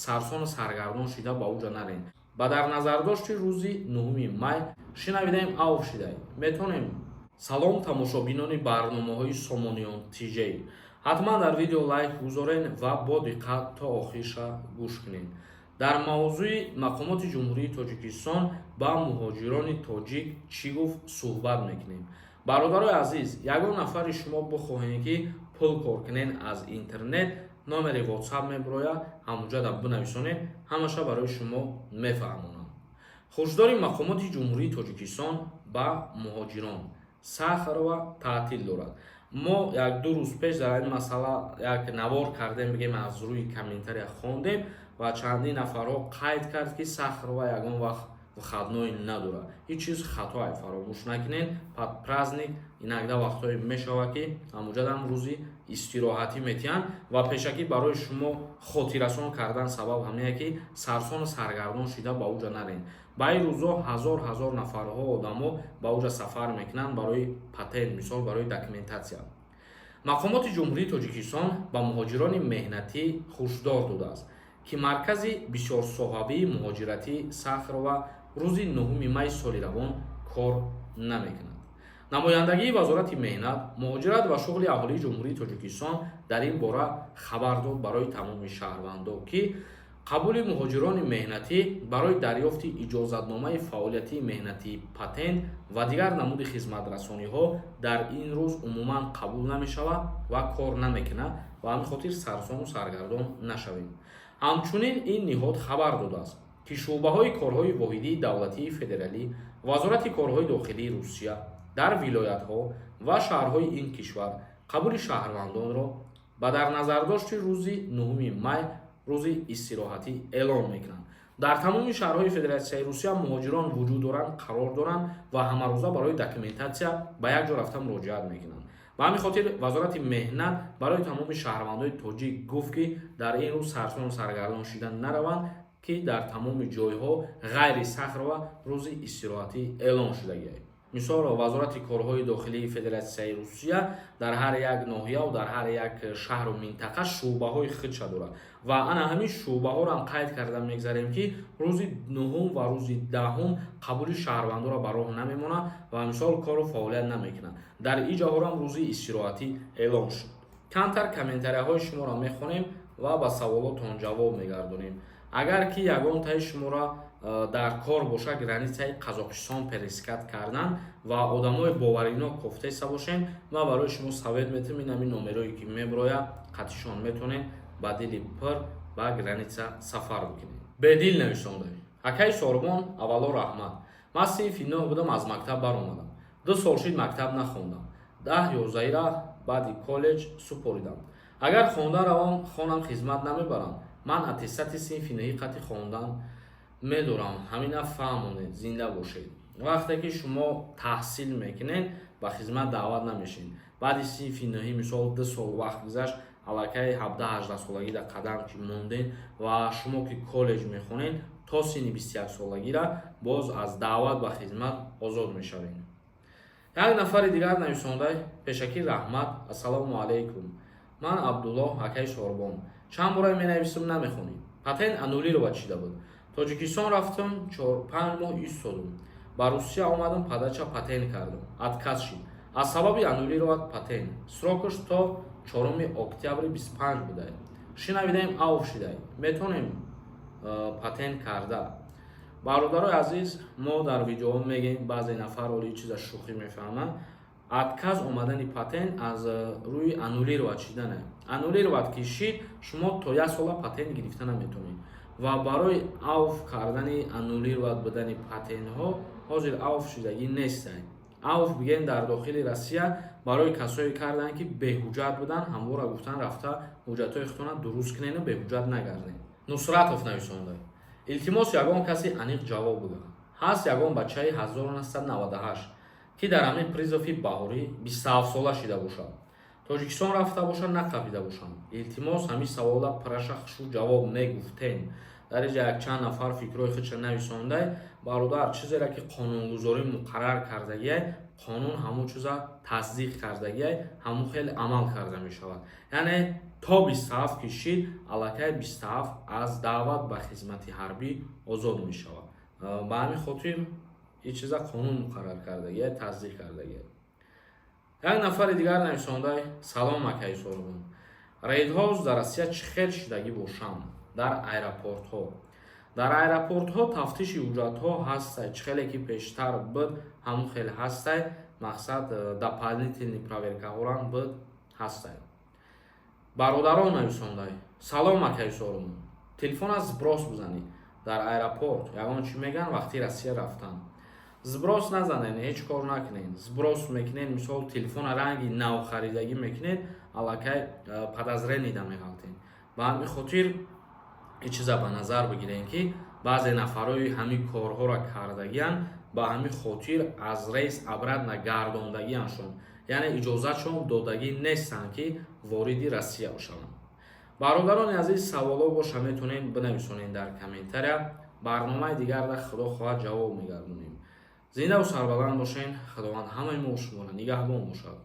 Сарсону саргардон шида ба уҷа нарен. Ба дар назардошти рӯзи 9 май шинавидаем, авф шидай метонем. Салом, тамошобинони барномаҳои Сомониён ТЖ. Ҳатман дар видео лайк гузорен ва бо диққат то охирша гӯш кунед. Дар мавзӯи мақомоти Ҷумҳурии Тоҷикистон ба муҳоҷирони тоҷик чӣ гуфт, суҳбат мекунем. Бародарои азиз, ягон нафари шумо бихоҳем, ки пул кор кунен аз интернет, номери WhatsApp мебирояд, ҳамуҷада бинависонед, ҳамаша барои шумо мефаҳмонам. Хушдори мақомоти Ҷумҳурии Тоҷикистон ба муҳоҷирон: Сахарова таътил дорад. Мо як-ду рӯз пеш дар ин масъала як навор кардем, бигем, аз рӯи комментария хондем ва чандин нафарҳо қайд кард, ки Сахарова ягон вақт выходной надорад. Ҳеҷ чиз хатоай, фаромӯш накунед. Под праздник иногда вақтҳое мешавад, ки ҳамуҷадам рӯзи истироҳатӣ метиҳанд. Ва пешакӣ барои шумо хотиррасон кардан сабаб ҳамине, ки сарсону саргардон шида ба уҷа нарен. Ба ин рӯзо ҳазор ҳазор нафарҳо, одамо ба уҷа сафар мекунанд барои патент, мисол, барои документация. Мақомоти Ҷумҳурии Тоҷикистон ба муҳоҷирони меҳнатӣ ҳушдор додааст, ки маркази бисёрсоҳавии муҳоҷиратӣ Сахарова рӯзи 9 май соли равон кор намекунад. Намояндагии Вазорати меҳнат, муҳоҷират ва шуғли аҳолии Ҷумҳурии Тоҷикистон дар ин бора хабар дод барои тамоми шаҳрвандо, ки қабули муҳоҷирони меҳнатӣ барои дарёфти иҷозатномаи фаъолияти меҳнатии патент ва дигар намуди хизматрасониҳо дар ин рӯз умуман қабул намешавад ва кор намекунад ва ҳамин хотир сарсону саргардон нашавем. Ҳамчунин ин ниҳод хабар додааст, ки шӯъбаҳои корҳои воҳидии давлатии федералӣ Вазорати корҳои дохилии Русия дар вилоятҳо ва шаҳрҳои ин кишвар қабули шаҳрвандонро ба дар назардошти рӯзи 9 май рӯзи истироҳатӣ эълон мекунанд. Дар тамоми шаҳрҳои Федератсияи Русия муҳоҷирон вуҷуд доранд, қарор доранд ва ҳамарӯза барои документация ба як ҷо рафта муроҷиат мекунанд. Ба ҳамин хотир Вазорати меҳнат барои тамоми шаҳрвандои тоҷик гуфт, ки дар ин рӯз сарсону саргардон шида нараванд, ки дар тамоми ҷойҳо ғайри Сахарова рӯзи истироҳатӣ эълон шудагиай. Мисол, Вазорати корҳои дохилии Федератсияи Русия дар ҳар як ноҳияву дар ҳар як шаҳру минтақа шӯъбаҳои худша дорад ва ана ҳамин шӯъбаҳоро ҳам қайд карда мегзарем, ки рӯзи 9 ва рӯзи 10 қабули шаҳрвандоро ба роҳ намемонад ва, мисол, кору фаъолият намекунад. Дар ин ҷоҳоро рӯзи истироҳатӣ эълон шуд. Камтар комментарияҳои шуморо мехонем ва ба саволотон ҷавоб мегардонем. Агар ки ягон таи шуморо дар кор боша границаи Қазоқистон пересекать кардан ва одамои боваринок кофтеса бошем, ман барои шумо совет метам: ин ҳамин номерое ки меброяд, қатишон метонем ба дили пир ба граница сафар бикунем. Бедил нависонда: «Акаи Сорбон, аввало раҳмат. Ман синфи нӯҳ будам, аз мактаб баромадам. 2 сол шид, мактаб нахондам. 10 ёздаҳира баъди коллеҷ супоридам. Агар хонда равам, хонам, хизмат намебарам. Ман аттестати синфи нӯҳи қати хондан медорам. Ҳамина фаҳмонед. Зинда бошед». Вақте ки шумо таҳсил мекунед, ба хизмат даъват намешед. Баъди синфи нӯҳӣ, мисол, 2 сол вақт гузашт, аллакай 17-18 солагида қадам ки мондед ва шумо ки коллеҷ мехонед, то синни 21 солагира боз аз даъват ба хизмат озод мешавед. Як нафари дигар нависонда: «Пешакӣ раҳмат. Ассалому алайкум, ман Абдуллоҳ. Акаи Сорбон, чанд бора менависам, намехонӣ. Патент аннулировать шида буд. Тоҷикистон рафтам, 4-5 моҳ истодум, ба Русия омадам, подача патент кардам, отказ шид аз сабаби аннулировать патент. Срокаш то 4 октябри 25 будай. Шинавидаем, авф шидай. Метонем патент карда?» Бародарои азиз, мо дар видеоҳо мегӯем, баъзе нафар оли чиза шӯхӣ мефаҳманд. Отказ омадани патент аз рӯи аннулировать шидане. Аннулировать ки шид, шумо то як сола патент гирифта наметонед. Ва барои авф кардани аннулировать будани патентҳо ҳозир авф шидагӣ нестай. Авф бигем, дар дохили Россия барои касое карданд, ки беҳуҷҷат буданд. Ҳамвора гуфтан, рафта ҳуҷҷатҳои худтона дуруст кунену беҳуҷҷат нагардед. Нусратов нависонда: «Илтимос, ягон касе аниқ ҷавоб буда. Ҳаст ягон бачаи 1998, ки дар ҳамин призыви баҳорӣ 27 сола шида бошад, Тоҷикистон рафта бошад, нақапида бошанд? Илтимос, ҳамин савола праша хушу ҷавоб мегуфтем». Дар инҷа якчанд нафар фикрҳои худша нависонда. Бародар, чизере ки қонунгузорӣ муқаррар кардагиай. Қонун ҳамун чиза тасдиқ кардагиай, ҳамун хеле амал карда мешавад. Яъне то 27 ки шид, аллакай 27 аз даъват ба хизмати ҳарбӣ озод мешавад. Ба ҳамин хотир ин чиза қонун муқаррар кардагиай, тасдиқ кардагиай. Як нафари дигар нависондай: «Салом, акаи Сорбон, рейдҳо дар Россия чӣ хел шидагӣ бошанд дар аэропортҳо?» Дар аэропортҳо тафтиши ҳуҷҷатҳо ҳастай, чӣ хеле ки пештар буд, ҳамун хел ҳастай. Мақсад, дополнительный проверкаҳорам буд, ҳастай. Бародарон нависондай: «Салом, акаи Сорумон, телефона сброс бизанӣ дар аэропорт, ягон чӣ мегӯянд? Вақти Россия рафтан сброс назанед, ҳеҷ кор накунед. Сброс мекунед, мисол, телефона ранги навхаридагӣ мекунед, аллакай подозрение да меғалтед. Ба ҳамин хотир ин чиза ба назар бигирем, ки баъзе нафарҳои ҳамин корҳоро кардагиянд, ба ҳамин хотир аз рейс обратно гардондагианшон, яъне иҷозатшон додагӣ нестанд, ки вориди Россия шаванд. Бародарони азиз, саволо боша, метавонед бинависонед дар комментария. Барномаи дигарда, Худо хоҳад, ҷавоб мегардонем. Зиндаву сарбаланд бошен. Худованд ҳамаи мо шуморо нигаҳбон бошад.